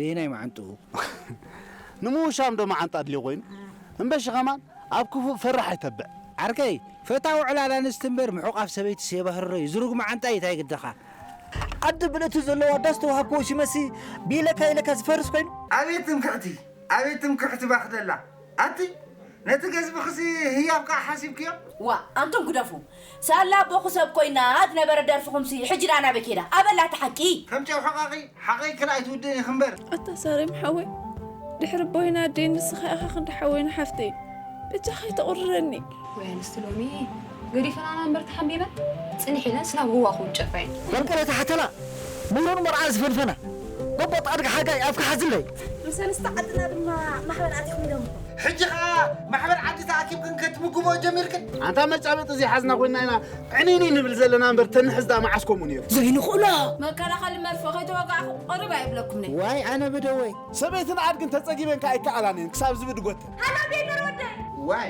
በየናይ መዓንጥኡ? ንምውሻም ዶ መዓንጣ ኣድልዮ ኮይኑ? እምበሺ ከማን ኣብ ክፉእ ፈራሕ ኣይተብዕ። ዓርከይ፣ ፈታዊ ዕላል ኣንስቲ እምበር ምሑቕ ኣፍ ሰበይትስ የባህርሮ እዩ። ዝሩግ መዓንጣ እዩ፣ እንታይ ግድኻ? ዓዲ ብልእቱ ዘለዋ ዳስ ተዋሃብክዎ ሽመሲ ብኢለካ ኢለካ ዝፈርስ ኮይኑ? ኣቤት ትምክሕቲ፣ ኣቤት ትምክሕቲ ባኽደላ። ኣቲ ነቲ ገዝብኽሲ ህያብ ከኣ ሓሲብክዮ? ዋ ኣንቱም ግደፉ። ሳላ ኣቦኹ ሰብ ኮይና ዝነበረ ደርፍኹምሲ ሕጂ ደኣ ናበይ ከይዳ? ኣበላ እቲ ሓቂ። ከም ጨው ሕቓቒ ሓቐይ ክላ ኣይትውድእን ኢኺ እምበር። ኣታ ሳሬም ሓወይ ድሕሪ ኣቦይን ኣደይን ንስኻ ኢኻ ክንዲ ሓወይን ሓፍተይን። በጃኻ ኣይተቑርረኒ። ወይ ኣንስቲ ሎሚ ገዲፈናና እምበር ተሓምቢበን ጽንሕ ኢለን ስናብ ህዋ ክውንጨፋ እየን። በርቀለ ተሓተላ ሙሩን መርዓ ዝፈንፈና ጎቦጥ ኣድጊ ሓጋይ ኣፍካ ሓዝለይ። ምስ ኣንስቲ ዓድና ድማ ማሕበር ኣቲኹም ኢሎም። ሕጂ ኸኣ ማሕበር ዓዲ ተኣኪብክን ከትምግብኦ ጀሚርክን። ኣንታ መጫበጢ ዘይሓዝና ኮይንና ኢና ዕንይንይ ንብል ዘለና እምበር ተንሕዝ ደኣ መዓስ ከምኡ ነይሩ። ዘይንኽእሎ። መከላኸሊ መርፍእ ከይተወጋእኹ ቅርብ ኣይብለኩምን እየ። ዋይ ኣነ ብደወይ። ሰበይትን ኣድግን ተጸጊበን ከኣ ኣይከኣላን እየን ክሳብ ዝብድ ጎተን። ሃሎ ዴንደር ወደይ። ዋይ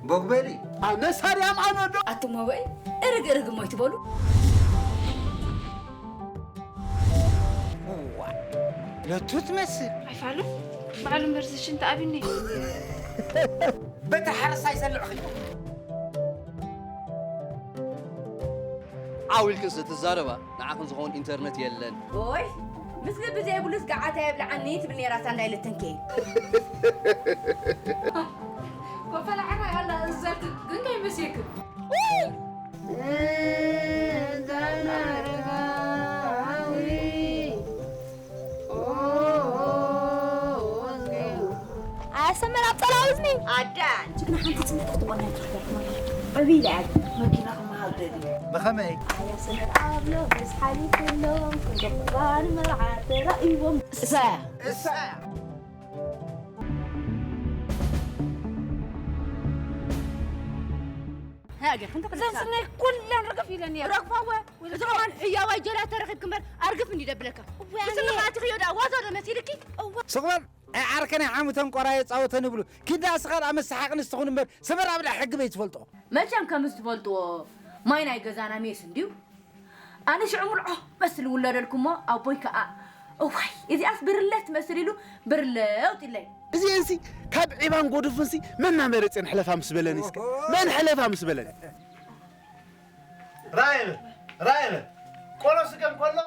ቦግበሊ። ኣነ ሳርያም ኣነ ዶ። ኣቱም ወበይ እርግ እርግ እሞ ኣይትበሉ። ነቱ ትመስል። ኣይፋሉ ባዕሉ መርዚ ሽንቲ ኣብኒ። በታ ሓረስታይ ሰልዕኺ። ዓው ኢልክን ስትዛረባ ንዓኽን ዝኸውን ኢንተርነት የለን። ኦይ ምስ ልቢ ዘይብሉስ ገዓት ኣየብልዓኒ ትብል ነይራ ሳንዳ ኢለተንከ። ኮፈላ ዓራይ ኣላ እዛልክ ግን ከይመስየክን። ኣሰመር ኣብ ጸላው እዝኒ ኣዳ ጅግና ሓንቲ ጽንሕ ክትቆና ይትኽበር ዕብይ ኢላ እያ መኪና ክመሃብ ደሊ ብኸመይ ኣያ ሰመር ኣብሎ በስ ሓሊፍሎም ክንደኹባን መርዓ ተራእይዎም እሳ እሳ እያ እዘን ስናይ ኩለን ርግፍ ኢለን እየ ረግፋወ እዚ ከማን ሕያዋይ ጀላ ተረኺብክ እምበር ኣርግፍ እንዲ ደብለካ ብስምኻ ኣትኽዮ ደኣ ዋዛ ዶ መሲልኪ ስቕ በል ኣይ ዓርከ ናይ ሓሙተን ቆራ የጻወተን ይብሉ ኪዳ እስኻ ደኣ መሰሓቕ ንስትኹን እምበር ሰመር ኣብላ ሕጊ በይትፈልጦ መቸም ከምዚ ትፈልጥዎ ማይ ናይ ገዛና ሜስ እንድዩ ኣነ ሽዑ ምልዖ መስል ውለደልኩሞ ኣቦይ ከኣ እዋይ እዚኣስ ብርለ ትመስል ኢሉ ብርለ ኣውጢለይ እዚኤንሲ ካብ ዒባን ጎዱፍንሲ መን ናመረፅን ሕለፋ ምስ በለኒ እስከ መን ሕለፋ ምስ በለኒ ራእየ በል ራእየ በል ቆሎ ስገም ከሎ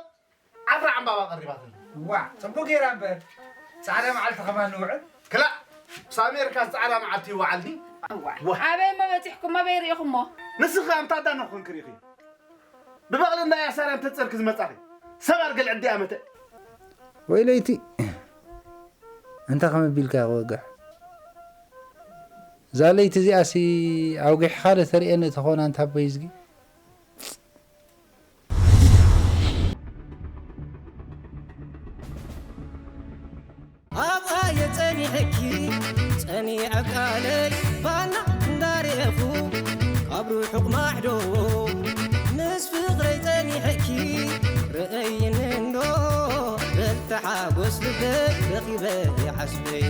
ዓፍራ ዕምባባ ቀሪባትኒ ዋ ፅቡቅ ገይራ እምበር ፃዕዳ መዓልቲ ከማን ንውዕል ክላእ ምስ ኣሜሪካ ፃዕዳ መዓልቲ ይወዓል ድዩ እዋ ኣበይ እሞ በፂሕኩም ኣበይ ርኢኹሞ ንስኺ ኣምታ ኣዳነኹ ክንክር ኢኺ ብበቕሊ እንዳ ያሳርያን ተፀርኪ ዝመፃኺ ሰብ ኣርገል ዕዲ ኣመተ ወይለይቲ እንተ ከም ቢልካ ክወግሕ እዛ ለይቲ እዚኣሲ ኣውጊሕኻ ዶ ተርእየኒ ተኾን ኣንታ ኣቦይ እዝጊ ኣብኣ የጸኒሐኪ ጸኒዐ ቃለይ ባና እንዳርኤኹ ካብ ርሑቕ ማዕዶ ምስ ፍቕረይ ጸኒሐኪ ርእይኒ እንዶ በልቲ ሓጎስ ልበይ ረኺበ ይዓስበይ